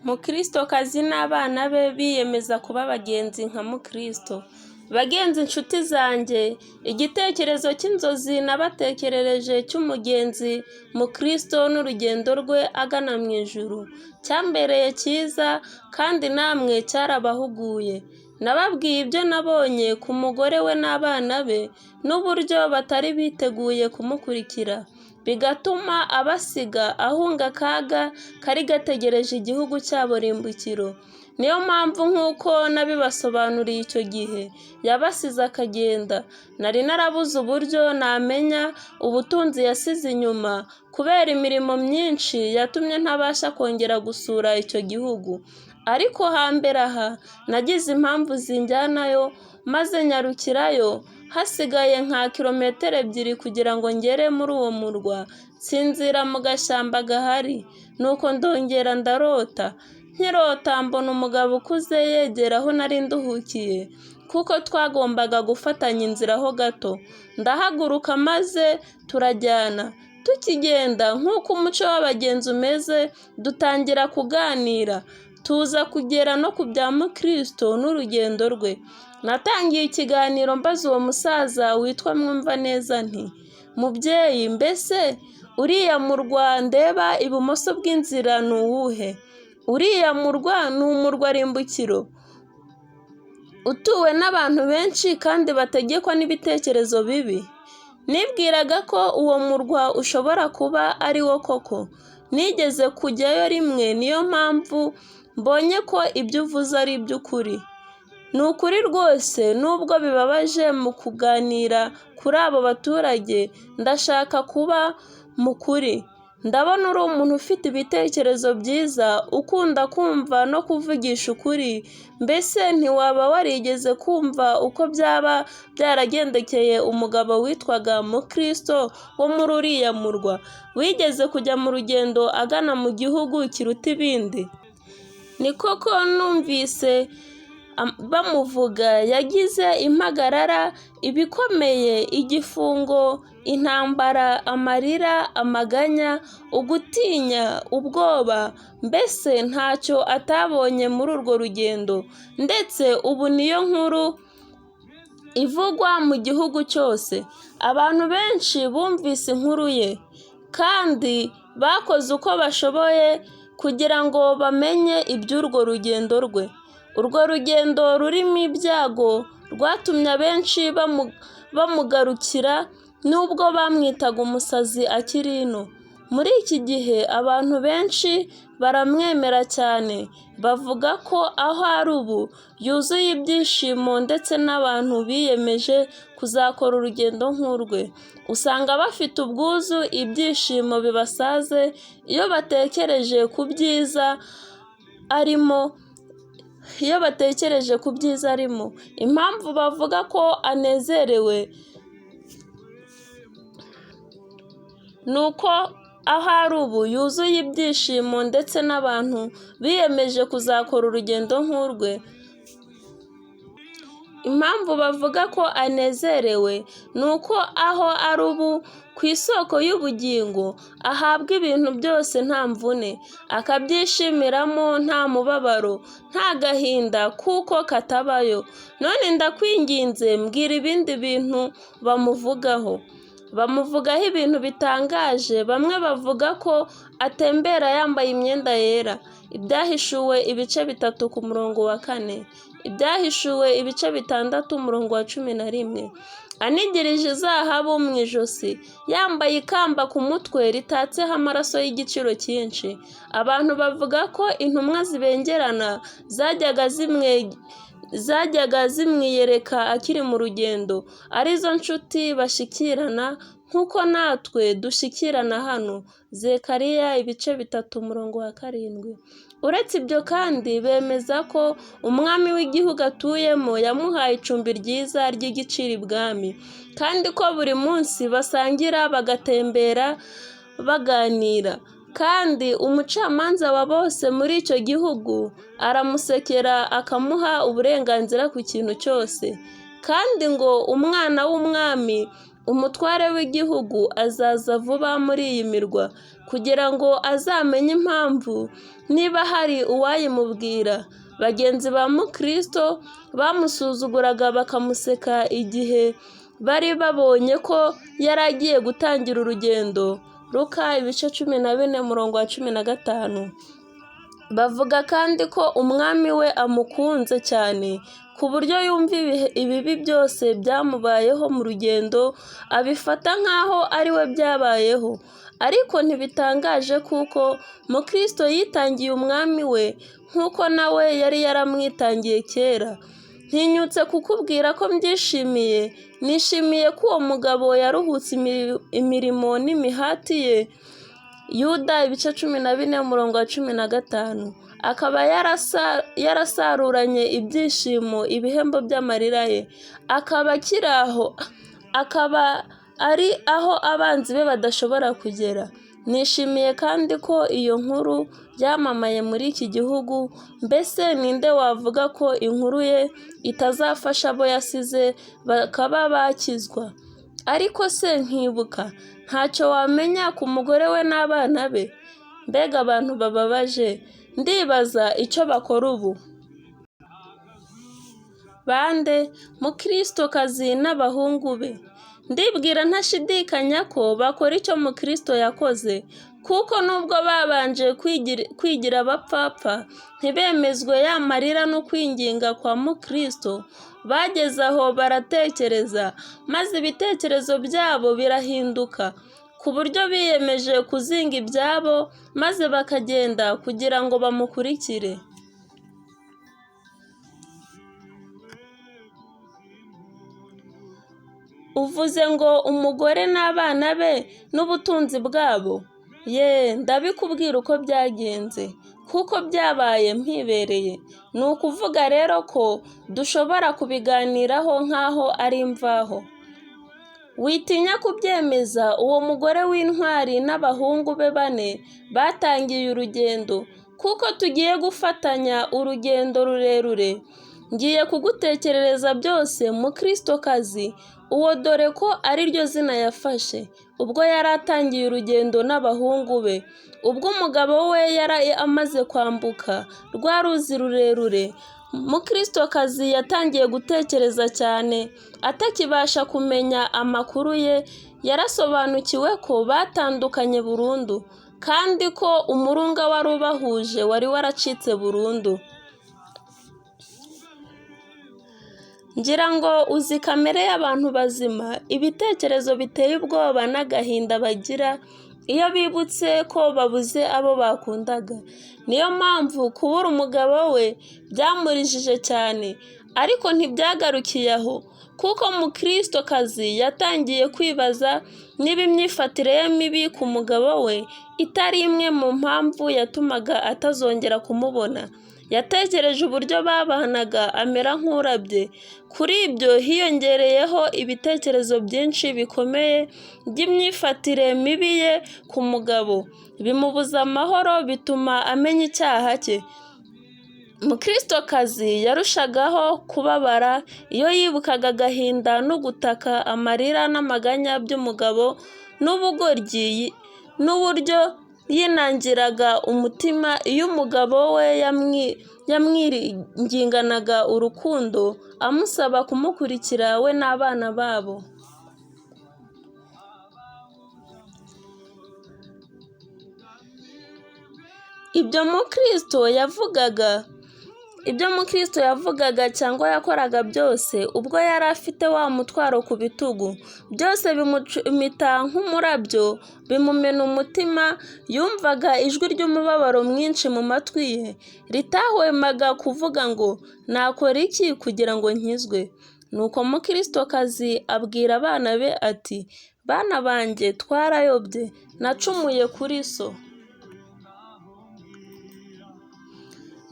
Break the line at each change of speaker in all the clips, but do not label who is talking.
Mukristokazi n'abana be biyemeza kuba abagenzi nka Mukristo. Bagenzi nshuti zanjye, igitekerezo cy'inzozi nabatekerereje cy'umugenzi Mukristo n'urugendo rwe agana mu ijuru, cyambereye cyiza kandi namwe cyarabahuguye. Nababwiye ibyo nabonye ku mugore we n'abana be n'uburyo batari biteguye kumukurikira, bigatuma abasiga ahunga akaga kari gategereje igihugu cyabo rimbukiro. Niyo mpamvu nk'uko nabibasobanuriye icyo gihe, yabasize akagenda. Nari narabuze uburyo namenya ubutunzi yasize inyuma kubera imirimo myinshi yatumye ntabasha kongera gusura icyo gihugu. Ariko hambere aha nagize impamvu zinjyanayo maze nyarukirayo, hasigaye nka kilometero 2 kugira ngo ngere muri uwo murwa, nsinzira mu gashyamba gahari. Nuko ndongera ndarota. Nkirota mbona umugabo ukuze yegera aho nari nduhukiye, kuko twagombaga gufatanya inzira ho gato. Ndahaguruka maze turajyana. Tukigenda nk'uko umuco w'abagenzi umeze, dutangira kuganira. Tuza kugera no ku bya Mukristo n'urugendo rwe. Natangiye ikiganiro mbaza uwo musaza witwa Mwumvaneza nti: "Mubyeyi, mbese uriya murwa ndeba ibumoso bw'inzira ni uwuhe? Uriya murwa ni umurwa rimbukiro, utuwe n'abantu benshi kandi bategekwa n'ibitekerezo bibi. Nibwiraga ko uwo murwa ushobora kuba ari wo koko. Nigeze kujyayo rimwe, niyo mpamvu mbonye ko ibyo uvuze ari iby'ukuri. Ni ukuri rwose nubwo bibabaje mu kuganira kuri abo baturage, ndashaka kuba mu kuri. Ndabona uri umuntu ufite ibitekerezo byiza, ukunda kumva no kuvugisha ukuri, mbese ntiwaba warigeze kumva uko byaba byaragendekeye umugabo witwaga Mukristo wo muri uriya murwa, wigeze kujya mu rugendo agana mu gihugu kiruta ibindi? Ni koko numvise bamuvuga, yagize impagarara, ibikomeye, igifungo, intambara, amarira, amaganya, ugutinya, ubwoba, mbese ntacyo atabonye muri urwo rugendo, ndetse ubu niyo nkuru ivugwa mu gihugu cyose. Abantu benshi bumvise inkuru ye, kandi bakoze uko bashoboye kugira ngo bamenye iby'urwo rugendo rwe. Urwo rugendo rurimo ibyago rwatumye abenshi bamugarukira nubwo bamwitaga umusazi akiri ino. Muri iki gihe abantu benshi baramwemera cyane, bavuga ko aho ari ubu yuzuye ibyishimo ndetse n'abantu biyemeje kuzakora urugendo nk'urwe. Usanga bafite ubwuzu, ibyishimo bibasaze iyo batekereje ku byiza arimo iyo batekereje ku byiza arimo. Impamvu bavuga ko anezerewe ni uko aho ari ubu yuzuye ibyishimo ndetse n'abantu biyemeje kuzakora urugendo nk'urwe. Impamvu bavuga ko anezerewe ni uko aho ari ubu ku isoko y'ubugingo ahabwa ibintu byose nta mvune, akabyishimiramo nta mubabaro, nta gahinda kuko katabayo. None ndakwinginze mbwira ibindi bintu bamuvugaho. Bamuvugaho ibintu bitangaje, bamwe bavuga ko atembera yambaye imyenda yera. Ibyahishuwe ibice 3 ku murongo wa 4. Ibyahishuwe ibice 6 umurongo wa 11. Anigirije izahabu mu ijosi, yambaye ikamba ku mutwe ritatseho amaraso y'igiciro cyinshi. Abantu bavuga ko intumwa zibengerana zajyaga zimwiyereka akiri mu rugendo, arizo nshuti bashyikirana nk'uko natwe dushyikirana hano. Zekariya ibice 3 umurongo wa 7. Uretse ibyo kandi bemeza ko umwami w'igihugu atuyemo yamuhaye icumbi ryiza ry'igiciro ibwami, kandi ko buri munsi basangira bagatembera baganira, kandi umucamanza wa bose muri icyo gihugu aramusekera akamuha uburenganzira ku kintu cyose, kandi ngo umwana w'umwami Umutware w'igihugu azaza vuba muri iyi mirwa, kugira ngo azamenye impamvu, niba hari uwayimubwira. Bagenzi ba Mukristo bamusuzuguraga bakamuseka igihe bari babonye ko yari agiye gutangira urugendo. Luka ibice 14 umurongo wa 15. Bavuga kandi ko umwami we amukunze cyane, ku buryo yumva ibibi byose byamubayeho mu rugendo abifata nk'aho ari we byabayeho. Ariko ntibitangaje kuko Mukristo yitangiye umwami we nk'uko nawe yari yaramwitangiye kera. Ntinyutse kukubwira ko mbyishimiye, nishimiye ko uwo mugabo yaruhutse imirimo n'imihati ye. Yuda ibice 14 umurongo wa 15. Akaba yarasaruranye ibyishimo ibihembo by'amarira ye. Akaba akiri aho, akaba ari aho abanzi be badashobora kugera. Nishimiye kandi ko iyo nkuru yamamaye muri iki gihugu, mbese ninde wavuga ko inkuru ye itazafasha abo yasize bakaba bakizwa? Ariko se nkibuka, ntacyo wamenya ku mugore we n'abana be? Mbega abantu bababaje! Ndibaza icyo bakora ubu. Bande? Mukristokazi n'abahungu be. Ndibwira ntashidikanya ko bakora icyo Mukristo yakoze, kuko nubwo babanje kwigira abapfapfa, ntibemezwe ya marira no kwinginga kwa Mukristo, bageze aho baratekereza, maze ibitekerezo byabo birahinduka, ku buryo biyemeje kuzinga ibyabo maze bakagenda kugira ngo bamukurikire. Uvuze ngo umugore n'abana be n'ubutunzi bwabo? Ye, ndabikubwira uko byagenze, kuko byabaye mpibereye. Ni ukuvuga rero ko dushobora kubiganiraho nk'aho ari imvaho. Witinya kubyemeza, uwo mugore w'intwari n'abahungu be bane batangiye urugendo, kuko tugiye gufatanya urugendo rurerure. Ngiye kugutekerereza byose Mukristokazi, uwo dore ko ari ryo zina yafashe, ubwo yari atangiye urugendo n'abahungu be. Ubwo umugabo we yari amaze kwambuka rwa ruzi rurerure, Mukristokazi yatangiye gutekereza cyane, atakibasha kumenya amakuru ye, yarasobanukiwe ko batandukanye burundu, kandi ko umurunga wari ubahuje wari waracitse burundu. Ngira ngo uzi kamere y'abantu bazima, ibitekerezo biteye ubwoba n'agahinda bagira iyo bibutse ko babuze abo bakundaga. Niyo mpamvu kubura umugabo we byamurijije cyane, ariko ntibyagarukiye aho, kuko Mukristokazi yatangiye kwibaza niba imyifatire ye mibi ku mugabo we itari imwe mu mpamvu yatumaga atazongera kumubona. Yatekereje uburyo babanaga amera nk'urabye. Kuri ibyo hiyongereyeho ibitekerezo byinshi bikomeye by'imyifatire mibi ye ku mugabo, bimubuza amahoro, bituma amenya icyaha cye. Mukristokazi yarushagaho kubabara iyo yibukaga agahinda no gutaka, amarira n'amaganya by'umugabo n'ubugoryi n'uburyo yinangiraga umutima iyo umugabo we yamwiringinganaga urukundo, amusaba kumukurikira we n'abana babo. Ibyo Mukristo yavugaga cyangwa yakoraga byose, ubwo yari afite wa mutwaro ku bitugu, byose bimucumita nk'umurabyo, bimumena umutima, yumvaga ijwi ry'umubabaro mwinshi mu matwi ye, ritahwemaga kuvuga ngo nakora iki kugira ngo nkizwe? Nuko Mukristokazi abwira abana be ati, bana banjye twarayobye, nacumuye kuri so.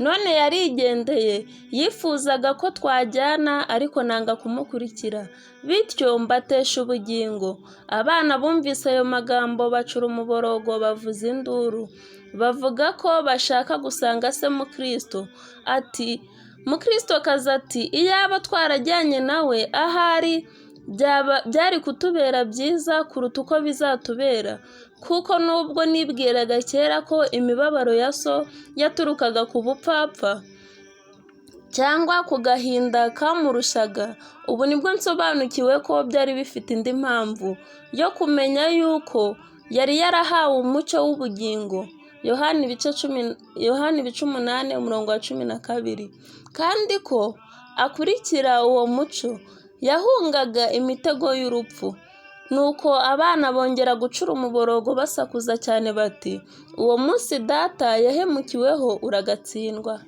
None yarigendeye, yifuzaga ko twajyana ariko nanga kumukurikira, bityo mbatesha ubugingo. Abana bumvise ayo magambo bacura umuborogo bavuza induru, bavuga ko bashaka gusanga se Mukristo. Ati Mukristokazi ati, iyaba twarajyanye nawe ahari Byaba byari kutubera byiza kuruta uko bizatubera, kuko nubwo nibwiraga kera ko imibabaro ya so yaturukaga ku bupfapfa cyangwa ku gahinda kamurushaga, ubu nibwo nsobanukiwe ko byari bifite indi mpamvu yo kumenya yuko yari yarahawe umucyo w'ubugingo. Yohani ibice 8 umurongo wa 12. Kandi ko akurikira uwo mucyo, yahungaga imitego y'urupfu. Nuko abana bongera gucura umuborogo basakuza cyane bati: "Uwo munsi data yahemukiweho uragatsindwa."